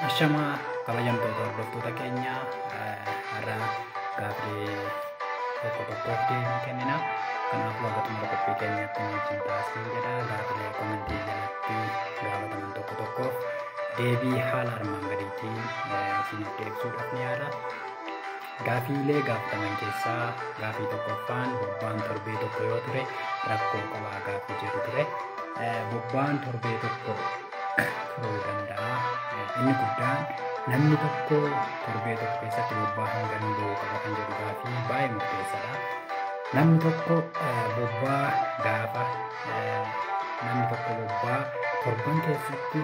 Ashamaa kabajamtoota hordoftoota keenyaa, har'a gaaffilee tokko tokkoof deebii kennina. Kanaafuu haga xumura qophii keenyaatti nu wajjin taasisan jedha. Gaaffilee komentii jalatti gaafataman tokko tokkoof deebii haala armaan gadiitiin isiniif deebisuudhaaf ni yaala. Gaaffiilee gaafataman keessaa gaaffii tokkoffaan bobbaan torbee tokko yoo ture rakkoo qabaa gaaffii jedhu ture. Bobbaan torbee tokko turuu danda'a. Inni guddaan namni tokko torbee tokko keessatti bobbaa hangamii bahuu qaba kan jedhu gaaffii baay'ee murteessaadha. Namni tokko bobbaa gaafa namni tokko bobbaa torban keessatti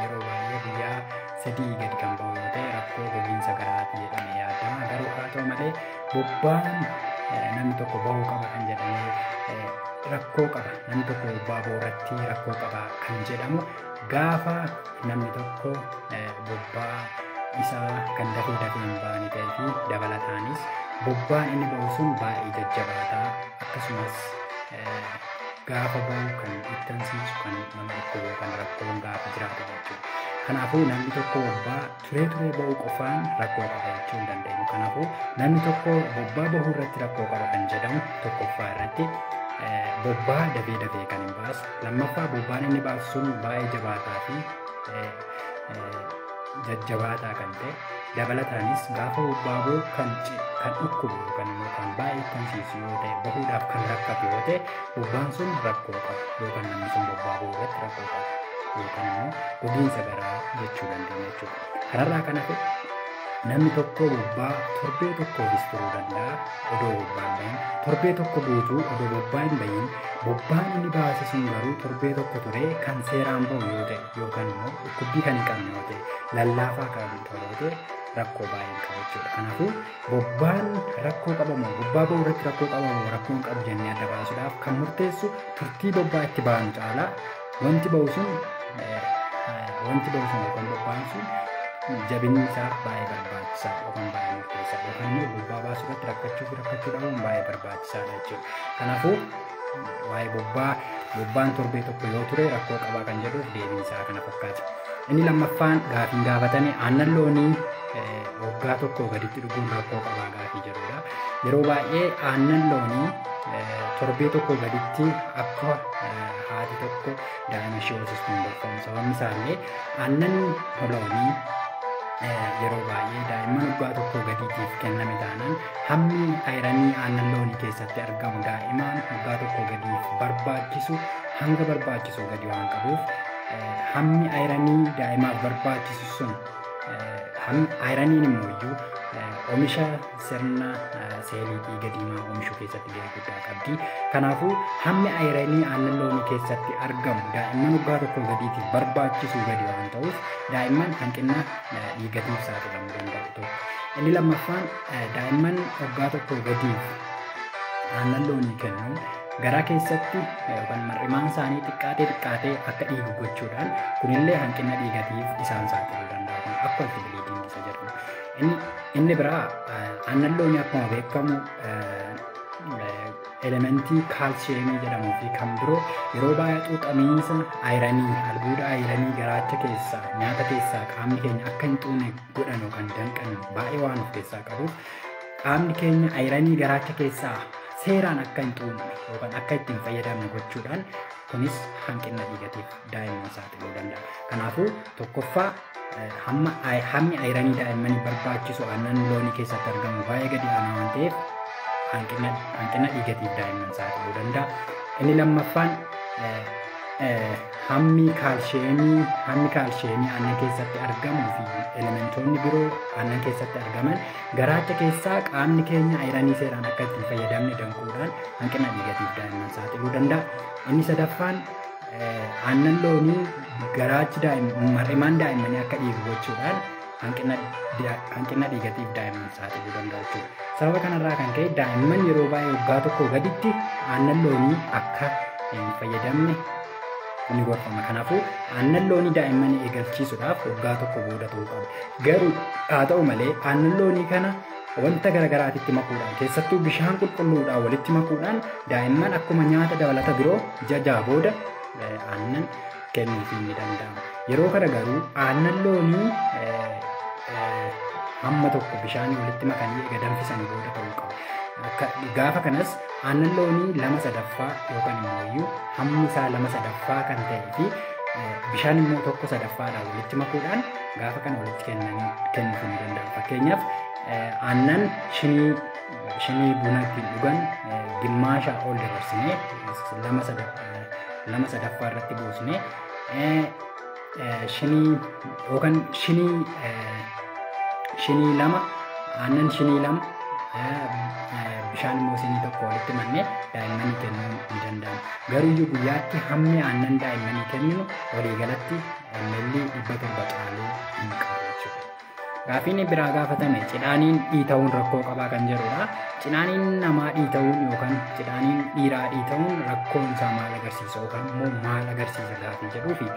yeroo baay'ee guyyaa 3 gadi kan bahu yoo ta'e rakkoo gogiinsa garaatii jedhamee yaadama. Garuu haa ta'u malee bobbaan namni tokko bahuu qaba kan jedhamee rakkoo qaba. Namni tokko bobbaa bahuu irratti rakkoo qaba kan jedhamu gaafa namni tokko bobbaa isaa kan dafee dafee hin baane ta'ee fi dabalataanis bobbaan inni bahu sun baay'ee jajjabaataa akkasumas gaafa bahu kan ittansiisu kan nama dhukkubu kan rakkoon gaafa jiraatu jechuudha. Kanaafuu namni tokko bobbaa turee turee bahuu qofaan rakkoo qaba jechuu hin dandeenyu. Kanaafuu namni tokko bobbaa bahuu irratti rakkoo qaba kan jedhamu tokkoffaa irratti bobbaa dafee dafee kan hin baasu. Lammaffaa bobbaan inni baasu sun baay'ee jabaataa fi jajjabaataa kan ta'e. Dabalataanis gaafa bobbaa bahu kan dhukkubu yookaan immoo kan baay'ee ittansiisu yoo ta'e bahuudhaaf kan rakkatu yoo ta'e bobbaan sun rakkoo qaba yookaan namni sun bobbaa bahuu irratti rakkoo qaba yookaan immoo gogiinsa garaa jechuu dandeenya jechuudha. Kanarraa kan hafe namni tokko bobbaa torbee tokkoofis turuu danda'a odoo bobbaa hin bahin, torbee tokko guutuu odoo bobbaa hin bahin, bobbaan inni baase sun garuu torbee tokko turee kan seeraan bahu yoo ta'e yookaan immoo dhukkubbii kan hin qabne yoo ta'e lallaafaa kan ta'u yoo ta'e rakkoo baay'ee hin qabu jechuudha. Kanaafuu bobbaan rakkoo qabamoo bobbaa bahuu irratti rakkoo qabamoo rakkoo hin qabu jennee adda baasuudhaaf kan murteessu turtii bobbaa itti baanu caalaa wanti bahu sun yookaan bobbaan sun jabinni isaa baay'ee barbaachisaadha yookaan baay'ee murteessaadha yookaan immoo bobbaa baasuu irratti rakkachuu fi rakkachuu dhabuun baay'ee barbaachisaadha jechuudha. Kanaafuu waa'ee bobbaan torbee tokko yoo ture rakkoo qabaa kan jedhuuf deebiin isaa kana fakkaata. Inni lammaffaan gaafiin gaafatame aannan loonii waggaa tokko gaditti dhuguun rakkoo qabaa gaafii jedhudha. Yeroo baay'ee aannan loonii torbee tokko gaditti akka haati tokko daa'ima ishee hoosistu hin gorfamu. Sababni isaallee aannan loonii yeroo baay'ee daa'imman waggaa tokko gadiitiif kenname taanaan hammi ayiranii aannan loonii keessatti argamu daa'imman waggaa tokko gadiif barbaachisu hanga barbaachisu gadi waan qabuuf hammi ayiranii daa'imaaf barbaachisu sun ayiraniin immoo iyyuu oomisha sirna seelii dhiiga diimaa oomishuu keessatti gahee guddaa qabdi. Kanaafuu hammi ayiranii aannan loonii keessatti argamu daa'imman waggaa tokko gadiitiif barbaachisu gadi waan ta'uuf daa'imman hanqina dhiigatiif saaxilamuu danda'u tokko. Inni lammaffaan daa'imman waggaa tokko gadiif aannan loonii kennuun garaa keessatti yookaan mar'imaan isaanii xiqqaatee xiqqaatee akka dhiigu gochuudhaan kunillee hanqina dhiigatiif isaan saaxiluu danda'a. Kun akka bleeding isa jedhamu. Inni biraa aannan loonii akkuma beekamu elementii kaalsheemii jedhamuu fi kan biroo yeroo baay'ee xuuxamiinsa ayiranii albuuda ayiranii garaacha keessaa nyaata keessaa qaamni keenya akka hin xuune godhan yookaan danqan baay'ee waan of keessaa qabuuf qaamni keenya ayiranii garaacha keessaa seeraan akka hin xuunne yookaan akka ittiin fayyadamne gochuudhaan kunis hanqina dhiigatiif daa'imman saaxiluu danda'a. Kanaafuu tokkoffaa hammi ayiranii daa'immanii barbaachisu aannan loonii keessatti argamu baay'ee gadi aanaa waan ta'eef hanqina dhiigatiif daa'imman saaxiluu danda'a. Inni lammaffaan hammi kaalsheemii aannan keessatti argamuu fi elementoonni biroo aannan keessatti argaman garaacha keessaa qaamni keenya ayiranii seeraan akka ittiin fayyadamne danquudhaan hanqina dhiigatiif daa'imman saaxiluu danda'a. Inni sadaffaan aannan loonii garaachi mar'imaan daa'immanii akka dhiigu gochuudhaan hanqina dhiigatiif daa'imman saaxiluu danda'u jechuudha. Sababa kanarraa kan ka'e daa'imman yeroo baay'ee waggaa tokko gaditti aannan loonii akka hin fayyadamne ni gorfama. Kanaafuu aannan loonii daa'immanii eegalchiisuudhaaf waggaa tokko booda ta'uu qaba. Garuu haa ta'u malee aannan loonii kana wanta garaagaraatitti makuudhaan keessattuu bishaan qulqulluudhaan walitti makuudhaan daa'imman akkuma nyaata dabalata biroo jajaa booda aannan kennuufiin ni danda'ama. Yeroo kana garuu aannan loonii hamma tokko bishaanii walitti makanii eega danfisanii booda ta'uu qaba. Gaafa kanas aannan loonii 2/3 yookaan immoo hammi isaa 2/3 kan ta'ee fi bishaan immoo 1/3 walitti makuudhaan gaafa kana walitti kennuuf ni danda'ama. Fakkeenyaaf aannan shinii buna ittiin dhugan gimmaasha ol dabarsinee 2/3 irratti buusnee shinii yookaan shinii 2 aannan shinii 2 bishaan immoo shinii 1 walitti mannee daa'immanii kennuun ni danda'ama. Garuu guyyaatti hammi aannan daa'immanii kenninu waliigalatti ml 700 caaluu hin qabu jechuudha. Gaaffiin biraa gaafatame cidhaaniin dhiita'uun rakkoo qabaa kan jedhudha. Cidhaaniin namaa dhiita'uun yookaan cidhaaniin dhiiraa dhiita'uun rakkoon isaa maal agarsiisa yookaan immoo maal agarsiisa gaaffii jedhuu fi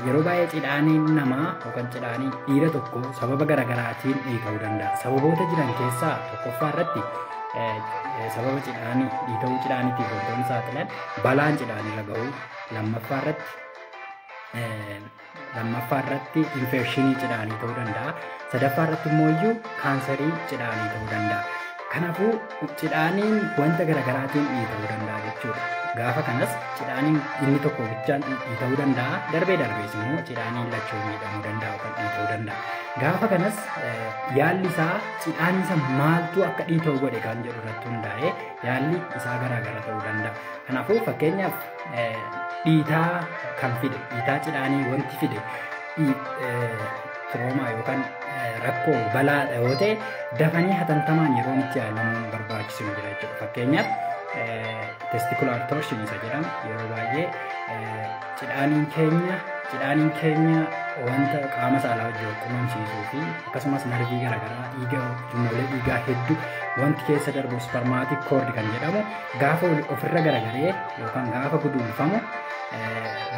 yeroo baay'ee cidhaaniin namaa yookaan cidhaaniin dhiira tokko sababa garaagaraatiin dhiita'uu danda'a. Sababoota jiran keessaa tokkoffaa irratti sababa cidhaanii dhiita'uu cidhaaniitiif wantoonni saaxilan balaan cidhaanirra ga'uu, lammaffaa irratti infekshinii cidhaanii ta'uu danda'a. Sadaffaa irratti immoo iyyuu kaansarii cidhaanii ta'uu danda'a. Kanaafuu cidhaaniin wanta garaagaraatiin dhiita'uu danda'a jechuudha. Gaafa kanas cidhaaniin inni tokko bichaan dhiita'uu danda'a. Darbee darbees immoo cidhaaniin lachuu miidhamuu danda'a yookaan dhiita'uu danda'a. Gaafa kanas yaalli isaa cidhaan isa maaltu akka dhiita'u godhe kan jedhu irratti hundaa'ee yaalli isaa garaagara ta'uu danda'a. Kanaafuu fakkeenyaaf dhiitaa kan fide, dhiitaa cidhaanii wanti fide tiroomaa yookaan rakkoo balaa yoo ta'e dafanii hatantamaan yeroon itti yaalamuun barbaachisu ni jira jechuudha. Fakkeenyaaf testicular torsion isa jedhamu yeroo baay'ee cidhaaniin keenya wanta qaama saalaa wajjin wal qunnamsiisuu fi akkasumas narvii garaagaraa dhiiga ujummolee dhiigaa hedduu wanti keessa darbu spermatic cord kan jedhamu gaafa ofirra garagaree yookaan gaafa guduunfamu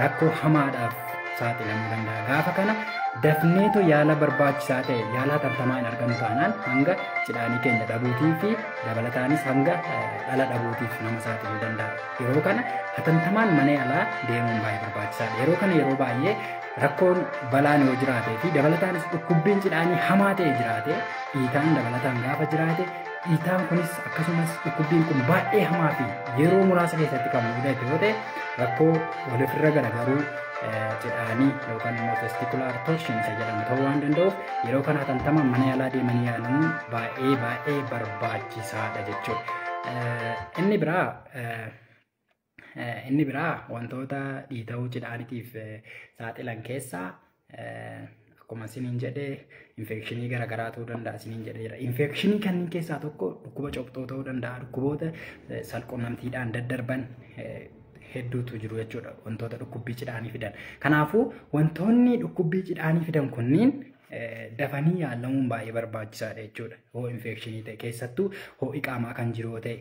rakkoo hamaadhaaf saaxilamuu danda'a. Gaafa kana dafneetu yaala barbaachisaa ta'e yaala hatantamaa hin argannu taanaan hanga cidhaanii keenya dhabuutii fi dabalataanis hanga dhala dhabuutiif nama saaxiluu danda'a. Yeroo kana hatantamaan mana yaalaa deemuun baay'ee barbaachisaadha. Yeroo kana yeroo baay'ee rakkoon balaan yoo jiraatee fi dabalataanis dhukkubbiin cidhaanii hamaa ta'e jiraate dhiitaan dabalataan gaafa jiraate dhiitaan kunis akkasumas dhukkubbiin kun baay'ee hamaa fi yeroo muraasa keessatti kan mudate yoo ta'e rakkoo walirra garagaruu cidhaanii yookaan immoo testicular torsion isa jedhamu ta'uu waan danda'uuf yeroo kana hatantamaan mana yaalaa deemanii yaalamuun baay'ee baay'ee barbaachisaadha jechuudha. Inni biraa wantoota dhiita'uu cidhaaniitiif saaxilan keessaa akkuma isiniin jedhe infekshinii garaagaraa ta'uu danda'a isiniin jedhe jira. Infekshinii kanneen keessaa tokko dhukkuba cobxoo ta'uu danda'a. Dhukkuboota salqunnamtiidhaan daddarban hedduutu jiru jechuudha wantoota dhukkubbii cidhaanii fidan. Kanaafuu wantoonni dhukkubbii cidhaanii fidan kunniin dafanii yaalamuun baay'ee barbaachisaadha jechuudha. Hoo infekshinii ta'e keessattuu ho'i qaamaa kan jiru ta'e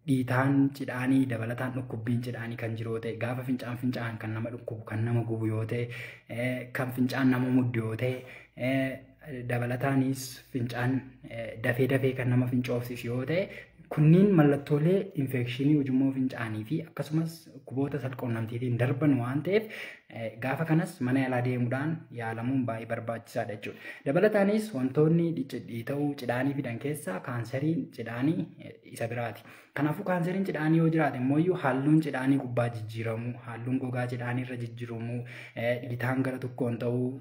dhiitaan cidhaanii dabalataan dhukkubbiin cidhaanii kan jiru ta'e gaafa fincaan fincaan kan nama dhukkubu kan nama gubu yoo ta'e kan fincaan nama muddu yoo ta'e dabalataanis fincaan dafee dafee kan nama fincoofsisu yoo ta'e kunniin mallattoolee infekshinii ujummoo fincaanii fi akkasumas dhukkuboota salqunnamtiitiin darban waan ta'eef gaafa kanas mana yaalaa deemuudhaan yaalamuun baay'ee barbaachisaadha jechuudha. Dabalataanis wantoonni dhiita'uu cidhaanii fidan keessaa kaanseriin cidhaanii isa biraati. Kanaafuu kaanseriin cidhaanii yoo jiraate immoo halluun cidhaanii gubbaa jijjiiramuu, halluun gogaa cidhaanii irra jijjiiramuu, dhiitaan gara tokkoon ta'uu,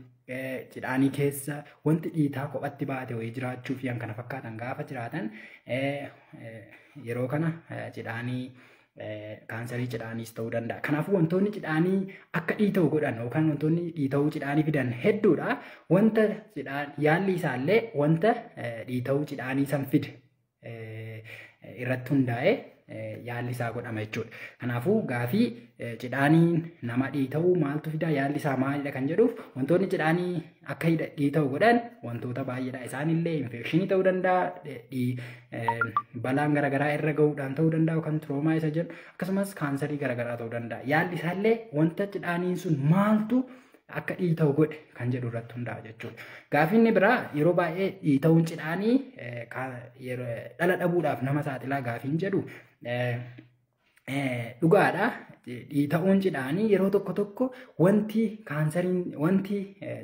cidhaanii keessa wanti dhiitaa kophatti baate wayii jiraachuu fi kan kana fakkaatan gaafa jiraatan yeroo kana cidhaanii kaansarii cidhaaniis ta'uu danda'a. Kanaafuu wantoonni cidhaanii akka dhiita'u godhan yookaan wantoonni dhiita'uu cidhaanii fidan hedduudha. Wanta cidhaan yaalli isaallee wanta dhiita'uu cidhaanii san fide irratti hundaa'ee yaalli isaa godhama jechuudha. Kanaafuu gaafii cidhaaniin nama dhiita'uu maaltu fidaa yaalli isaa maalidha kan jedhuuf wantoonni cidhaanii akka dhiita'u godhan wantoota baay'eedha. Isaanillee infekshinii ta'uu danda'a, balaan garaagaraa irra ga'uudhaan ta'uu danda'a yookaan tiroomaa isa jedhu akkasumas kaansarii garaagaraa ta'uu danda'a. Yaalli isaallee wanta cidhaaniin sun maaltu akka dhiita'u godhe kan jedhu irratti hundaa'a jechuudha. Gaafiin biraa yeroo baay'ee dhiita'uun cidhaanii dhala dhabuudhaaf nama saaxilaa gaafiin jedhu Dhugaadha. Dhiita'uun cidhaanii yeroo tokko tokko wanti kaansariin wanti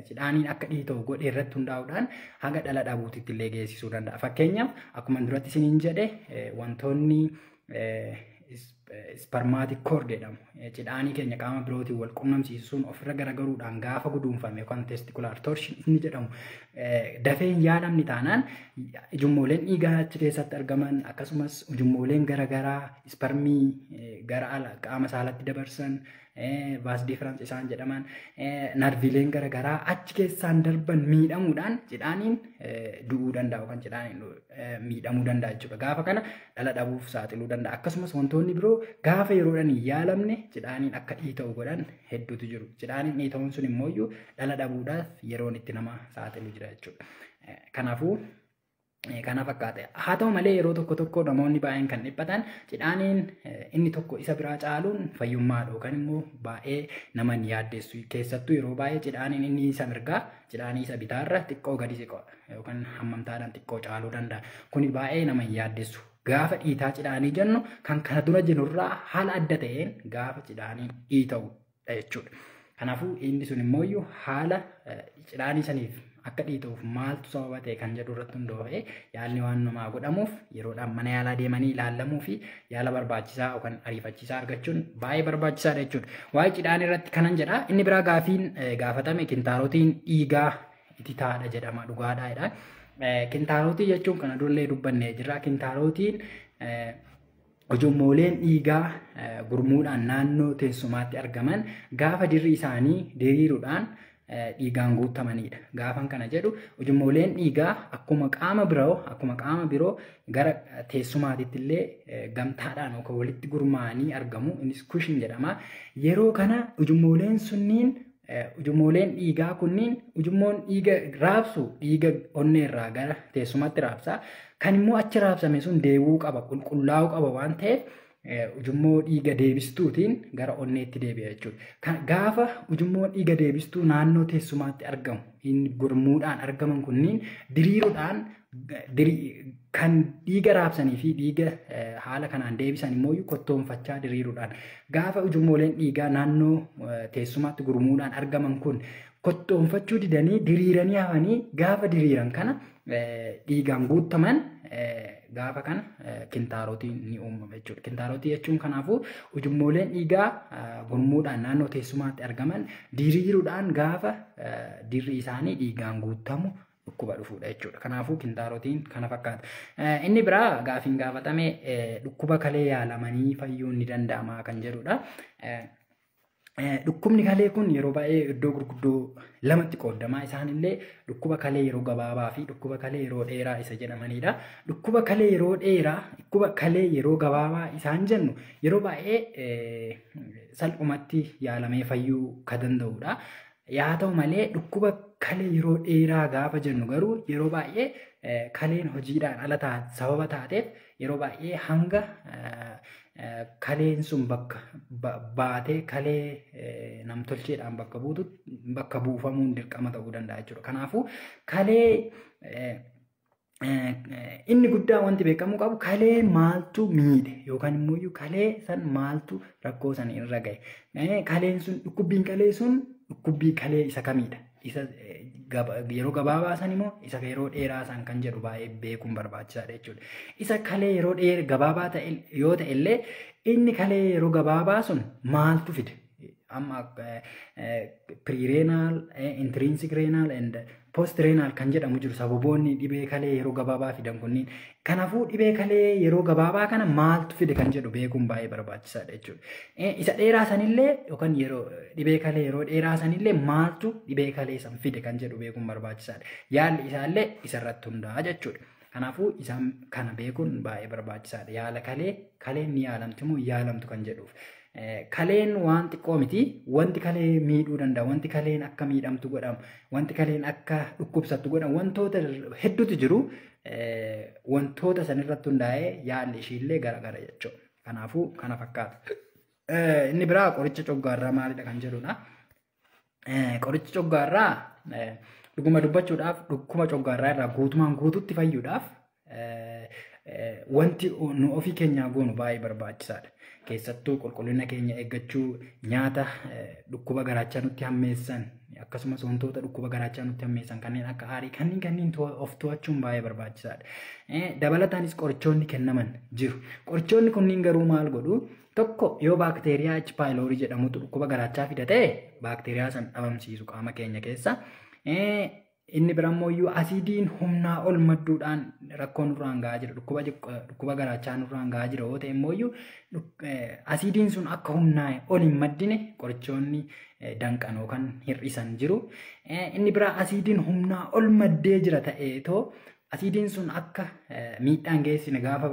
cidhaaniin akka dhiita'u godhe irratti hundaa'uudhaan haga dhala dhabuutitti illee geessisuu danda'a. Fakkeenyaaf akkuma duratti isiniin jedhe wantoonni spermatic cord jedhamu cidhaanii keenya qaama birootiin wal qunnamsiisuun ofirra garagaruudhaan gaafa guduunfame yookaan testicular torsion inni jedhamu dafee hin yaalamne taanaan ujummooleen dhiigaa achi keessatti argaman akkasumas ujummooleen garaagaraa isparmii gara ala qaama saalatti dabarsan vas deferens isaan jedhaman narviileen garaagaraa achi keessaan darban miidhamuudhaan cidhaaniin du'uu danda'a yookaan cidhaaniin miidhamuu danda'a jechuudha. Gaafa kana dhala dhabuuf saaxiluu danda'a. Akkasumas wantoonni biroo gaafa yeroodhaan hin yaalamne cidhaaniin akka dhiita'u godhan hedduutu jiru. Cidhaaniin dhiita'uun sun immoo dhala dhabuudhaaf yeroon itti nama saaxilu jira jechuudha. Kanaafuu kana fakkaata. Haa ta'u malee yeroo tokko tokko namoonni baay'een kan dhiphatan cidhaaniin inni tokko isa biraa caaluun fayyummaadha yookaan immoo baay'ee nama hin yaaddeessu. Keessattuu yeroo baay'ee cidhaaniin inni isa mirgaa cidhaanii isa bitaarra xiqqoo gadi siqoo yookaan hammamtaadhaan xiqqoo caaluu danda'a. Kuni baay'ee nama hin yaaddeessu. Gaafa dhiitaa cidhaanii jennu kan kana dura jirurraa haala adda ta'een gaafa cidhaaniin dhiita'udha jechuudha. Kanaafuu inni sun immoo haala cidhaanii saniif akka dhiita'uuf maaltu sababa ta'e kan jedhu irratti hundaa'ee yaalli waan namaa godhamuuf yeroodhaan mana yaalaa deemanii ilaallamuu fi yaala barbaachisaa yookaan ariifachiisaa argachuun baay'ee barbaachisaadha jechuudha. Waa'ee cidhaan irratti kanan jedha. Inni biraa gaafiin gaafatame kintaarotiin dhiigaa ititaadha jedhama dhugaadhaa jedha. Kintaarotii jechuun kana durallee dubbannee jirra. Kintaarotiin ujummooleen dhiigaa gurmuudhaan naannoo teessumaatti argaman gaafa dirri isaanii diriiruudhaan dhiigaan guutamanidha. Gaafan kana jedhu ujummooleen dhiigaa akkuma qaama biroo gara teessumaatitti illee gamtaadhaan yookaan walitti gurmaa'anii argamu. Innis cushion jedhama. Yeroo kana ujummooleen sunniin ujummooleen dhiigaa kunniin ujummoon dhiiga raabsu dhiiga onneerraa gara teessumatti raabsa. Kan immoo achi raabsame sun deebi'uu qaba, qulqullaa'uu qaba waan ta'eef ujummoo dhiiga deebistuutiin gara onneetti deebi'a jechuudha. Gaafa ujummoo dhiiga deebistuu naannoo teessumaatti argamu inni gurmuudhaan argaman kunniin diriiruudhaan kan dhiiga raabsanii fi dhiiga haala kanaan deebisan immoo kottoonfachaa diriiruudhaan gaafa ujummooleen dhiigaa naannoo teessumaatti gurmuudhaan argaman kun kottoonfachuu didanii diriiranii hafanii gaafa diriiran kana dhiigaan guutaman gaafa kana kintaarotiin ni uumama jechuudha. Kintaarotii jechuun kanaafuu ujummooleen dhiigaa gurmuudhaan naannoo teessumaatti argaman diriiruudhaan gaafa dirri isaanii dhiigaan guutamu dhukkuba dhufuudha jechuudha. Kanaafuu kintaarotiin kana fakkaata. Inni biraa gaafiin gaafatame dhukkuba kalee yaalamanii fayyuun ni danda'ama kan jedhudha. Dhukkubni kalee kun yeroo baay'ee iddoo gurguddoo lamatti qoodama. Isaanillee dhukkuba kalee yeroo gabaabaa fi dhukkuba kalee yeroo dheeraa isa jedhamanidha. Dhukkuba kalee yeroo dheeraa, dhukkuba kalee yeroo gabaabaa isaan jennu yeroo baay'ee salphumatti yaalamee fayyuu kan danda'udha. Yaa ta'u malee dhukkuba kalee yeroo dheeraa gaafa jennu garuu yeroo baay'ee kaleen hojiidhaan ala sababa taateef yeroo baay'ee hanga kaleen sun bakka baatee kalee namtolcheedhaan bakka buutu bakka buufamuun dirqama ta'uu danda'a jechuudha. Kanaafuu kalee inni guddaa wanti beekamuu qabu kalee maaltu miidhe yookaan immoo kalee san maaltu rakkoo san irra gahe. Kaleen sun dhukkubbiin kalee sun dhukkubbii kalee isa kamiidha? Isa yeroo gabaabaa san immoo isa yeroo dheeraa san kan jedhu baay'ee beekuun barbaachisaadha jechuudha. Isa kalee yeroo dheeraa gabaabaa ta'e yoo ta'e illee inni kalee yeroo gabaabaa sun maaltu fide? Amma pre-renal, intrinsic renal and post-renal kan jedhamu jiru sababoonni dhibee kalee yeroo gabaabaa fidan kunniin. Kanaafuu dhibee kalee yeroo gabaabaa kana maaltu fide kan jedhu beekuun baay'ee barbaachisaadha jechuudha. Isa dheeraa sanillee yookaan yeroo dhibee kalee yeroo dheeraa sanillee maaltu dhibee kalee san fide kan jedhu beekuun barbaachisaadha. Yaalli isaallee isarratti hundaa'a jechuudha. Kanaafuu isaan kana beekuun baay'ee barbaachisaadha. Yaala kalee kaleen ni yaalamti moo yaalamtu kan jedhuuf. Kaleen waan xiqqoo miti. Wanti kalee miidhuu danda'a. Wanti kaleen akka miidhamtu godhamu. Wanti kaleen akka dhukkubsattu godhamu. Wantoota hedduutu jiru. Wantoota sanirratti hundaa'ee yaalli ishiillee garagara jechuudha. Kanaafuu kana fakkaata. Inni biraa qoricha coggaarraa maalidha kan jedhudha. Qorichi coggaarraa dhuguma dubbachuudhaaf dhukkuba coggaarraa irraa guutumaan guututti fayyuudhaaf wanti nu ofii keenyaa goonu baay'ee barbaachisaadha. Keessattuu qulqullina keenya eeggachuu, nyaata dhukkuba garaachaa nutti hammeessan, akkasumas wantoota dhukkuba garaachaa nutti hammeessan kanneen akka aarii kanneen of to'achuun baay'ee barbaachisaadha. Dabalataanis qorichoonni kennaman jiru. Qorichoonni kunniin garuu maal godhu? Tokko yoo baakteeriyaa H. pylori jedhamutu dhukkuba garaachaa fida ta'e baakteeriyaa san dhabamsiisu qaama keenya keessa. Inni biraa immoo asiidiin humnaa ol madduudhaan rakkoo nurraan gahaa jira. Dhukkuba garaachaa nurraan gahaa jira yoo ta'e immoo asiidiin sun akka humnaa ol hin maddine qorichoonni danqan yookaan hir'isan jiru. Inni biraa asiidiin humnaa ol maddee jira ta'eetoo asiidiin sun akka miidhaan geessine gaafa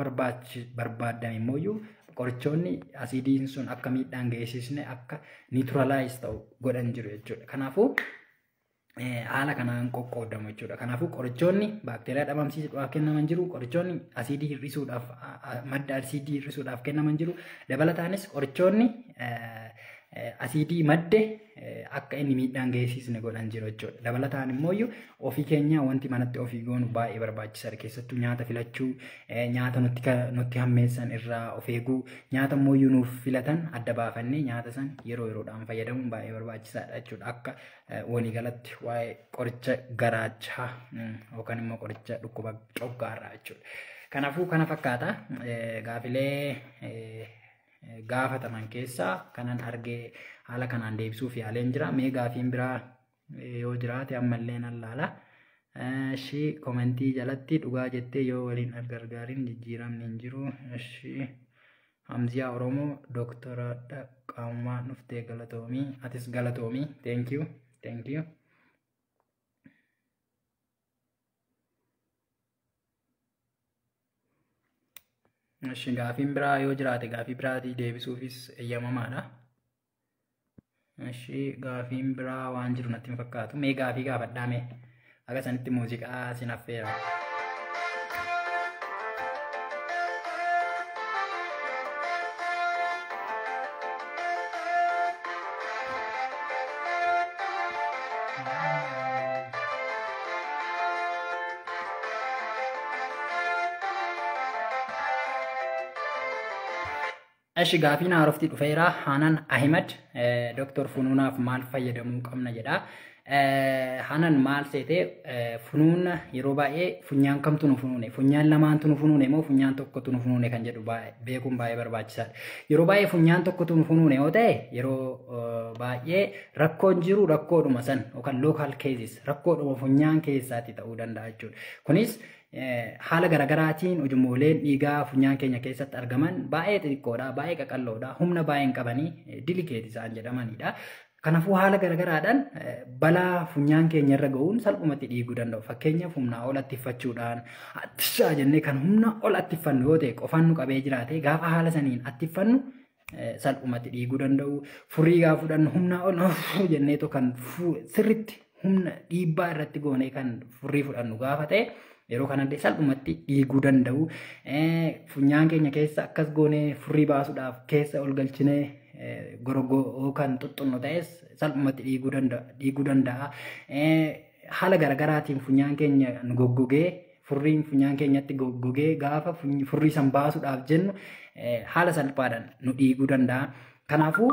barbaadame immoo qorichoonni asiidiin sun akka miidhaan geessisne akka neutralize ta'u godhan jiru jechuudha. Kanaafuu haala kanaan qoqqoodamu jechuudha. Kanaafuu qorichoonni baakteeriyaa dhabamsiisuudhaaf kennaman jiru. Qorichoonni asiidii hir'isuudhaaf, madda asiidii hir'isuudhaaf kennaman jiru. Dabalataanis qorichoonni asiidii madde akka inni miidhaan geessisne godhan jiru jechuudha. Dabalataan immoo ofii keenya wanti manatti ofii goonu baay'ee barbaachisaadha. Keessattuu nyaata filachuu, nyaata nutti hammeessan irraa of eeguu, nyaata immoo nuuf filatan adda baafannee nyaata san yeroo yeroodhaan fayyadamuun baay'ee barbaachisaadha jechuudha. Akka waliigalatti waa'ee qoricha garaachaa yookaan immoo qoricha dhukkuba coggaarraa jechuudha. Kanaafuu kana fakkaata gaafilee gaafataman keessaa kanan argee haala kanaan deebisuuf yaaleen jira. Mee gaafiin biraa yoo jiraate ammallee nan laala. Ishii komentii jalatti dhugaa jettee yoo waliin gargaariin jijjiiramni hin jiru. Ishii Hamziyaa Oromoo dooktoradha qaamumaan dhuftee galatoomii. Atis galatoomii. Thank you. Thank you. Ishi gaafiin biraa yoo jiraate gaafii biraatii deebisuufis eeyyamamaadha. Ishi gaafiin biraa waan jiru natti hin fakkaatu. Mee gaafii gaafadhaa mee. Akka sanitti muuziqaa sin affeera. Ishi gaafiin haarofti dhufeera. Hanan Ahimad Dooktor Funuunaaf maal fayyadamuu qabna jedha. Hanan maal seete, funuuna yeroo baay'ee funyaan kamtu nu funuune, funyaan lamaantu nu funuune moo funyaan tokkotu nu funuune kan jedhu beekuun baay'ee barbaachisaadha. Yeroo baay'ee funyaan tokkotu nu funuune yoo ta'e yeroo baay'ee rakkoon jiru rakkoodhuma san yookaan local cases rakkoodhuma funyaan keessaatti ta'uu danda'a jechuudha. Kunis haala garaagaraatiin ujummooleen dhiigaa funyaan keenya keessatti argaman baay'ee xixiqqoodha, baay'ee qaqalloodha, humna baay'ee hin qabanii, delicate isaan jedhamanidha. Kanaafuu haala garaagaraadhaan balaa funyaan keenya irra ga'uun salphumatti dhiiguu danda'u. Fakkeenyaaf humnaa ol attiffachuudhaan attishaa jennee kan humna ol attiffannu yoo ta'e qofaan nu qabee jiraate gaafa haala saniin attiffannu salphumatti dhiiguu danda'u. Furii gaafa fudhannu humnaa ol jenneetoo kan sirritti humna dhiibbaa irratti goonee kan furii fudhannu gaafa ta'e yeroo kanallee salphumatti dhiiguu danda'u. Funyaan keenya keessa akkas goonee furrii baasuudhaaf keessa ol galchinee gorogoo kan xuxxunnu ta'es salphumatti dhiiguu danda'a. Haala garaagaraatiin funyaan keenya nu goggogee, furriin funyaan keenyatti goggogee gaafa furrii san baasuudhaaf jennu haala salphaadhaan nu dhiiguu danda'a. Kanaafuu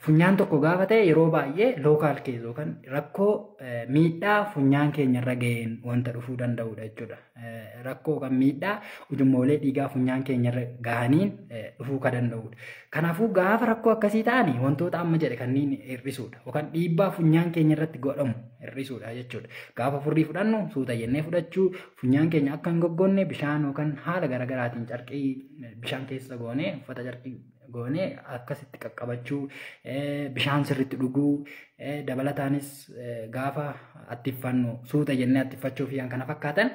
funyaan tokko gaafa ta'e yeroo baay'ee local case yookaan rakkoo miidhaa funyaan keenya irra ga'een wanta dhufuu danda'udha jechuudha. Rakkoo kan miidhaa ujummoolee dhiigaa funyaan keenya irra gahaniin dhufuu kan danda'udha. Kanaafuu gaafa rakkoo akkasii ta'an wantoota amma jedhe kanneen hir'isuudha yookaan dhiibbaa funyaan keenya irratti godhamu hir'isuudha jechuudha. Gaafa furrii fudhannu suuta jennee fudhachuu, funyaan keenya akka hin goggonne bishaan yookaan haala garaagaraatiin carqii bishaan keessa goonee, uffata carqii goonee akkasitti qaqqabachuu, bishaan sirriitti dhuguu, dabalataanis gaafa attiffannu suuta jennee attiffachuu fi kan kana fakkaatan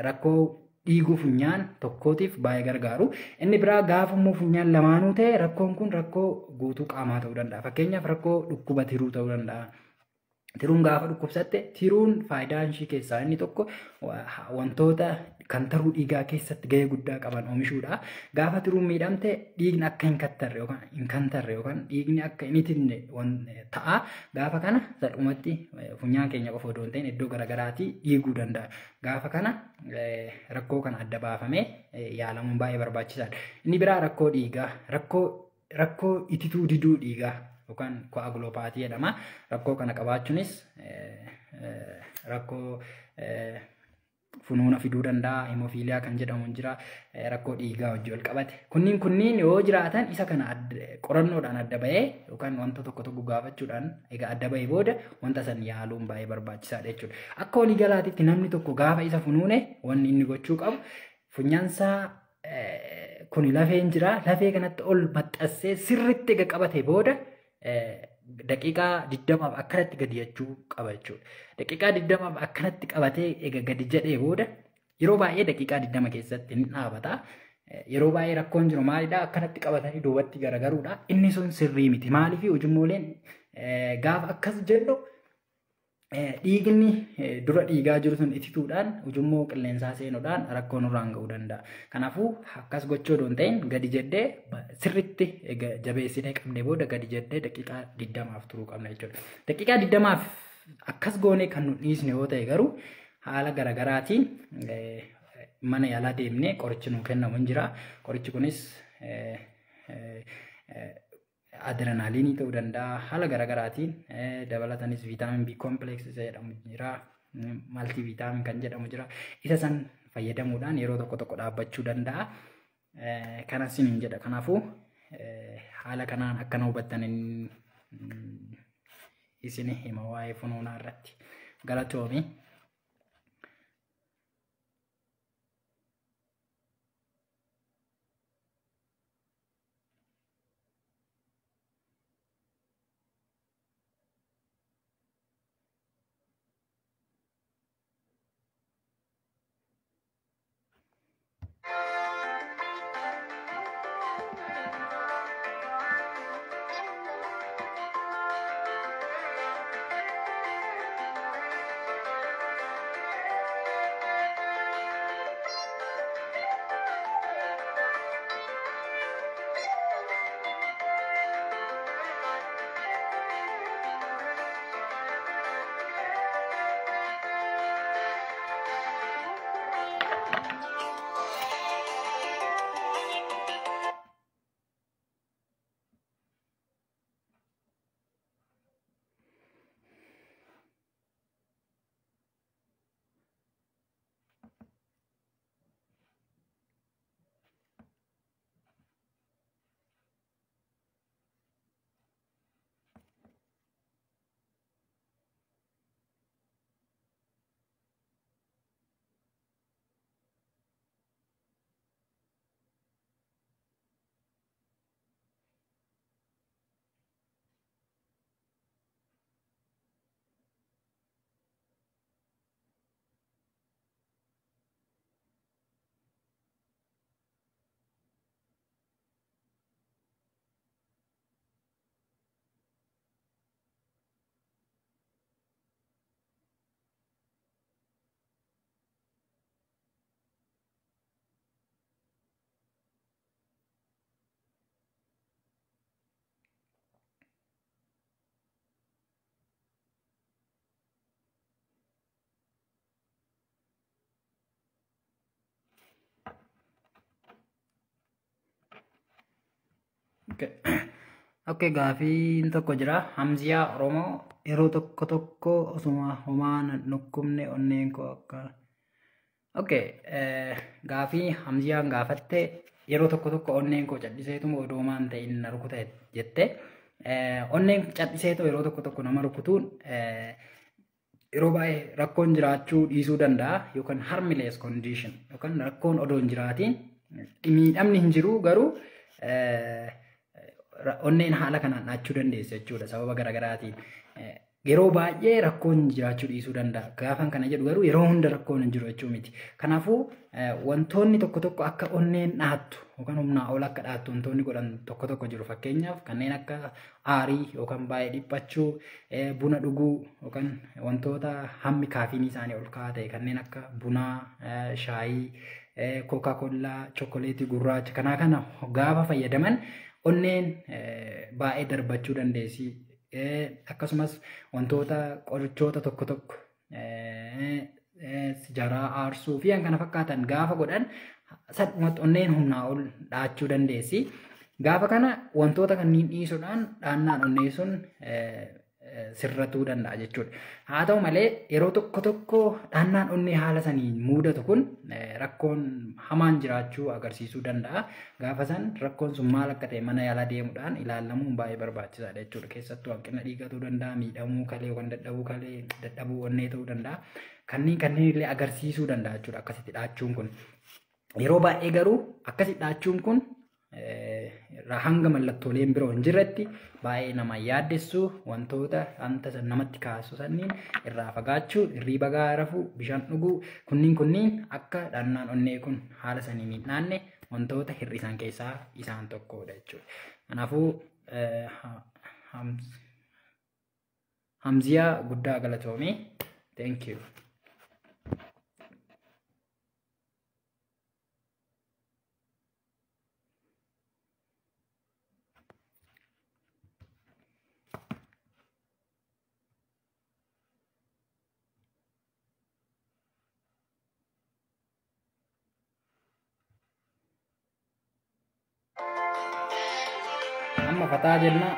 rakkoo dhiiguu funyaan tokkootiif baay'ee gargaaru. Inni biraa gaafa immoo funyaan lamaanuu ta'e rakkoon kun rakkoo guutuu qaamaa ta'uu danda'a. Fakkeenyaaf rakkoo dhukkuba tiruu ta'uu danda'a. Tiruun gaafa dhukkubsatte, tiruun faayidaan ishii keessaa inni tokko wantoota kantaruu dhiigaa keessatti gahee guddaa qaban oomishuudha. Gaafa tiruun miidhamte dhiigni akka hin kattarre yookaan hin kantarre yookaan dhiigni akka hin itinne ta'a. Gaafa kana salphumatti funyaan keenya qofa odoo hin ta'in iddoo garaagaraatii dhiiguu danda'a. Gaafa kana rakkoo kana adda baafamee yaalamuun baay'ee barbaachisaadha. Inni biraa rakkoo dhiigaa, rakkoo itituu diduu dhiigaa yookaan koagulopaatii jedhama. Rakkoo kana qabaachuunis rakkoo funuuna fiduu danda'a. Himofiiliyaa kan jedhamu jira. Rakkoo dhiigaa wajjin wal qabate. Kunniin yoo jiraatan isa kana qorannoodhaan adda bahee yookaan wanta tokko tokko gaafachuudhaan egaa adda bahee booda wanta san yaaluun baay'ee barbaachisaadha jechuudha. Akka waliigalaatitti namni tokko gaafa isa funuune wanni inni gochuu qabu funyaansaa kuni lafeen jira. Lafee kanatti ol maxxansee sirriitti egaa qabate booda daqiiqaa 20 akkanatti gadi jechuu qaba jechuudha. Daqiiqaa 20 akkanatti qabatee egaa gadi jedhee booda yeroo baay'ee daqiiqaa 20 keessatti ni dhaabata. Yeroo baay'ee rakkoon jiru maalidha? Akkanatti qabatanii duubatti garagaruudha. Inni sun sirrii miti. Maaliif ujummooleen gaafa akkas jennu dhiigni dura dhiigaa jiru sun itituudhaan ujummoo qilleensaa seenuudhaan rakkoo nurraan ga'uu danda'a. Kanaafuu akkas gochuu odoo hin ta'in gadi jeddee sirriitti jabeessinee qabnee booda gadi jeddee daqiiqaa 20 turuu qabna jechuudha. Daqiiqaa 20 akkas goonee kan nu dhiisne yoo ta'e garuu haala garaagaraatiin mana yaalaa deemnee qorichi nuu kennamu hin jira. Qorichi kunis adrenaaliinii ta'uu danda'a. Haala garaagaraatiin dabalatanis viitaamin B complex isa jedhamu jira. Maltii viitaamin kan jedhamu jira. Isa san fayyadamuudhaan yeroo tokko tokko dhaabbachuu danda'a. Kanas hin jedha. Kanaafuu haala kanaan akkana hubattan isin hima waa'ee funuunaa irratti. Galatoomi. Okay, gaafiin tokko jira. Hamziyaa Oromoo yeroo tokko tokko osuma homaa nan dhukkubne onneen koo akka. Okay, gaafii Hamziyaan gaafatte yeroo tokko tokko onneen koo calliseetuma odoo homaa hin ta'in na rukuta jette. Onneen calliseetoo yeroo tokko tokko nama rukutuun yeroo baay'ee rakkoon jiraachuu dhiisuu danda'a yookaan harmless condition yookaan rakkoon odoo hin jiraatiin miidhamni hin jiru garuu onneen haala kanaan dhaachuu dandeessa jechuudha sababa garaagaraatiin. Yeroo baay'ee rakkoon jiraachuu dhiisuu danda'a. Gaafan kana jedhu garuu yeroo hunda rakkoon hin jiru jechuu miti. Kanaafuu wantoonni tokko tokko akka onneen dhaattu yookaan humnaa ol akka dhaattu wantoonni godhan tokko tokko jiru. Fakkeenyaaf kanneen akka aarii yookaan baay'ee dhiphachuu, buna dhuguu yookaan wantoota hammi kaafiinii isaanii ol ka'aa ta'e kanneen akka bunaa, shaayii, kookaa-kollaa, chookoleetii gurraacha kanaa kana gaafa fayyadaman onneen baay'ee darbachuu dandeessi. Akkasumas wantoota qorichoota tokko tokko sijaraa aarsuu fi kan kana fakkaatan gaafa godhan salphumatti onneen humnaa ol dhaachuu dandeessi. Gaafa kana wantoota kanneen dhiisuudhaan dhaannaan onnee sun sirratuu danda'a jechuudha. Haa ta'u malee yeroo tokko tokko dhaannaan onnee haala saniin mudatu kun rakkoon hamaan jiraachuu agarsiisuu danda'a. Gaafa san rakkoon sun maal akka ta'e mana yaalaa deemuudhaan ilaalamuun baay'ee barbaachisaadha jechuudha. Keessattuu hanqina dhiigaa ta'uu danda'a, miidhamuu kalee yookaan dadhabuu kalee, dadhabuu onnee ta'uu danda'a. Kanneen illee agarsiisuu danda'a jechuudha akkasitti dhaachuun kun. Yeroo baay'ee garuu akkasitti dhaachuun kun hanga mallattooleen biroo hin jirretti baay'ee nama yaaddessu wantoota wanta san namatti kaasu sanniin irraa fagaachuu, hirriiba gahaa rafuu, bishaan dhuguu kunniin akka dhaannaan onnee kun haala saniin hin dhaanne wantoota hir'isan keessaa isaan tokkodha jechuudha. Kanaafuu Hamziyaa guddaa galatoomii. Thank you. Amma fataa jenna.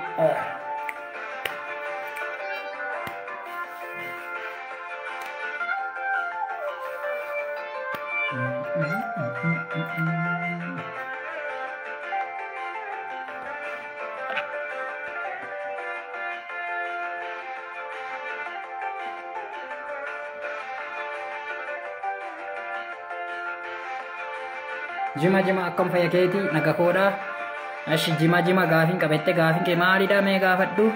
Jima jima akkam fayya keetii naga koodhaa. Ashi jima jima gaafiin qabette gaafiin kee maalidha mee gaafadhu?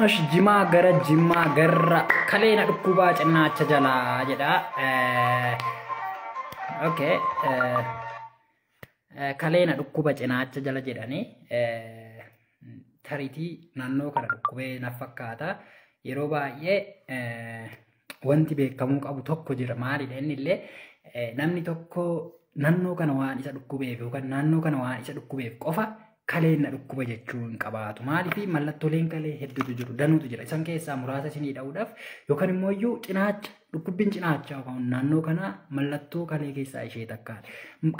Ash jimaa gara jimaa gara kaleena dhukkubaa cinaacha jalaa jedha. Okay. Kaleena dhukkuba cinaacha jala jedhanii tariitii naannoo kana dhukkubee na fakkaata. Yeroo baay'ee wanti beekamuu qabu tokko jira. Maalidha inni illee namni tokko naannoo kana waan isa dhukkubeef yookaan naannoo kana waan isa dhukkubeef qofa kaleen na dhukkuba jechuu hin qabaatu. Maaliif mallattooleen kalee hedduutu jiru, danuutu jira. Isaan keessaa muraasa isinii dha'uudhaaf yookaan immoo iyyuu cinaacha, dhukkubbiin cinaacha yookaan naannoo kanaa mallattoo kalee keessaa ishee takkaadha.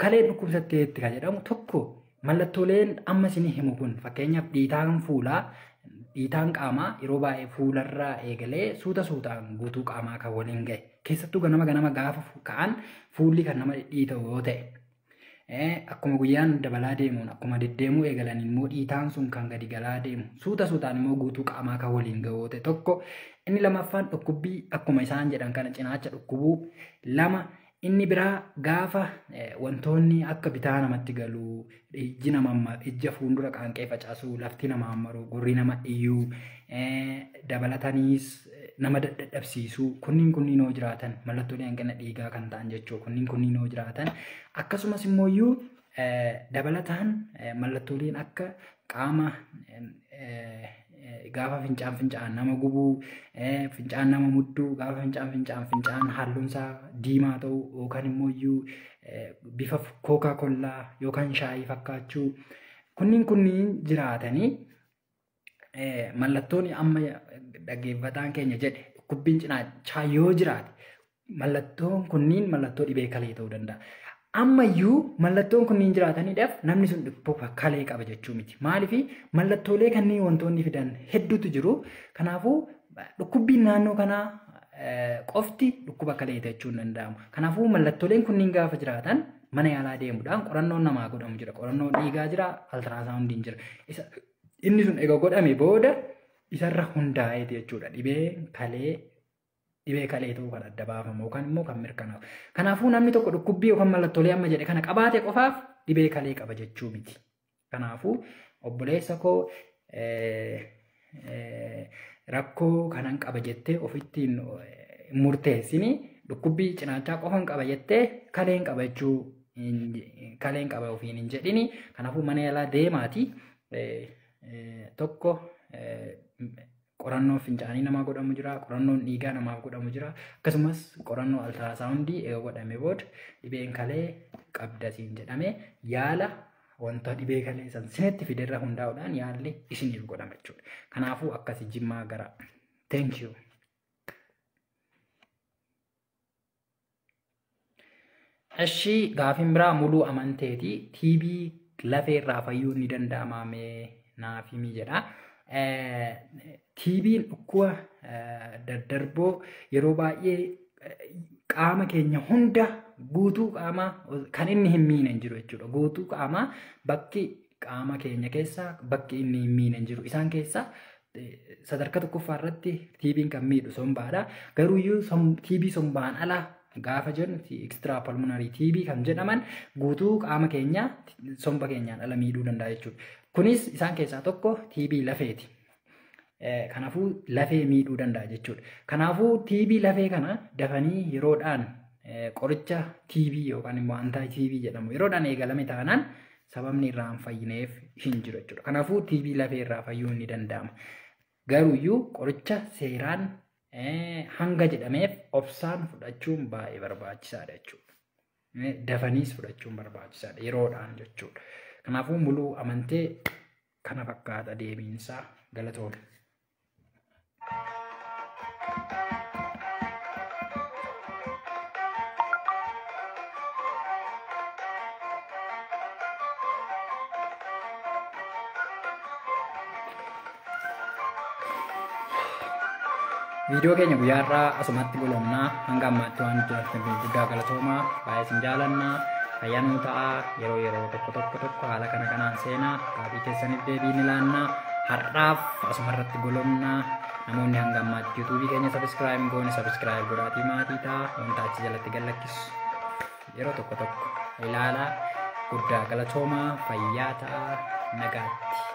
Kaleen dhukkubsatteetti kan jedhamu tokko mallattooleen amma isinii himu kun fakkeenyaaf dhiitaan fuulaa, dhiitaan qaamaa yeroo baay'ee fuularraa eegalee suuta suutaan guutuu qaamaa kan waliin gahe. Keessattuu ganama ganama gaafa ka'an fuulli kan nama dhiita'u yoo ta'e. Akkuma guyyaan dabalaa deemuun akkuma deddeemuu eegalan immoo dhiitaan sun kan gadi galaa deemu suuta suutaan immoo guutuu qaamaa kan waliin ga'u ta'e tokko. Inni lammaffaan dhukkubbii akkuma isaan jedhan kana cinaacha dhukkubuu. Lama Inni biraa gaafa wantoonni akka bitaa namatti galuu, ijji nama ija fuuldura qaanqee facaasuu, lafti nama hammaruu, gurri nama iyyuu, dabalataniis nama dadhabsiisuu, kunniin yoo jiraatan mallattoolee hanqina dhiigaa kan ta'an jechuudha. Kunniin yoo jiraatan akkasumas immoo iyyuu dabalataan mallattooleen akka qaama gaafa fincaan fincaan nama gubuu, fincaan nama mudduu, gaafa fincaan fincaan halluun isaa diimaa ta'uu yookaan immoo iyyuu bifa kookaa kollaa yookaan shaayii fakkaachuu, kunniin jiraatanii mallattoon amma dhaggeeffataan keenya jedhe dhukkubbiin cinaachaa yoo jiraate mallattoon kunniin mallattoo dhibee kalee ta'uu danda'a. Ammayyuu mallattoon kunniin jiraataniidhaaf namni sun dhukkuba kalee qaba jechuu miti. Maaliif mallattoolee kanneen wantoonni fidan hedduutu jiru. Kanaafuu dhukkubbiin naannoo kanaa qofti dhukkuba kalee jechuu hin danda'amu. Kanaafuu mallattooleen kunniin gaafa jiraatan mana yaalaa deemuudhaan qorannoon namaa godhamu jira. Qorannoon dhiigaa jira, altiraasaawundiin jira. Inni sun egaa godhame booda isarra hundaa'eeti jechuudha. Dhibee kalee ta'uu kan adda baafamu yookaan immoo kan mirkanaa'u. Kanaafuu namni tokko dhukkubbii yookaan mallattoolee amma jedhe kana qabaate qofaaf dhibee kalee qaba jechuu miti. Kanaafuu obboleessa koo rakkoo kanan qaba jettee ofittiin murteessini, dhukkubbii cinaachaa qofan qaba jettee kaleen qaba jechuu kaleen qaba ofiin hin jedhini. Kanaafuu mana yaalaa deemaati tokko qorannoon fincaanii namaa godhamu jira, qorannoon dhiigaa namaaf godhamu jira, akkasumas qorannoo altiraasaawundii eega godhame booda dhibeen kalee qabda siin jedhame yaala wanta dhibee kalee san sinetti fiderra hundaa'uudhaan yaalli isiniif godhama jechuudha. Kanaafuu akkasi Jimmaa gara. Thank you. Eshi gaafiin biraa Muluu Amanteeti. TB lafee irraa fayyuun ni danda'amaa mee naaf himi jedha. TB'n dhukkuba daddarboo yeroo baay'ee qaama keenya hunda guutuu qaamaa kan inni hin miine hin jiru jechuudha. Guutuu qaamaa bakki qaama keenya keessa bakki inni hin miine hin jiru. Isaan keessaa sadarkaa tokkoffaa irratti TB'n kan miidhu sombaadha. Garuuyyuu TB sombaan ala gaafa jennu extra pulmonary TB kan jedhaman guutuu qaama keenya somba keenyaan ala miidhuu danda'a jechuudha. Kunis isaan keessaa tokko TB lafeeti. Kanaafuu lafee miidhuu danda'a jechuudha. Kanaafuu TB lafee kana dafanii yeroodhaan qoricha TB yookaan immoo anti TB jedhamu yeroodhaan eegalame taanaan sababni irraa hin fayyineef hin jiru jechuudha. Kanaafuu TB lafee irraa fayyuun ni danda'ama. Garuuyyuu qoricha seeraan hanga jedhameef obsaan fudhachuun baay'ee barbaachisaadha jechuudha. Dafaniis fudhachuun barbaachisaadha yeroodhaan jechuudha. Kanaafuu Muluu Amantee kana fakkaata deebiinsaa, galatoome. Viidiyoo keenya guyyaa irraa asumatti golomnaa. Hanga ammaatti waan jiraataniif guddaa galatoomaa, baay'ee isin jaalannaa, fayyaa nuu ta'aa. Yeroo yeroo tokko tokko tokko haala kana kanaan seenaa gaafii keessaniif deebii ni laannaa. Har'aaf asuma irratti golomnaa. Namoonni hanga ammaatti yuutuubii keenya sabiskiraayib goone sabiskiraayib godhaatii maatii ta'a. Wanta achi jalatti gallakkisu yeroo tokko tokko ilaalaa. Guddaa galatoomaa, fayyaa ta'aa, nagaatti.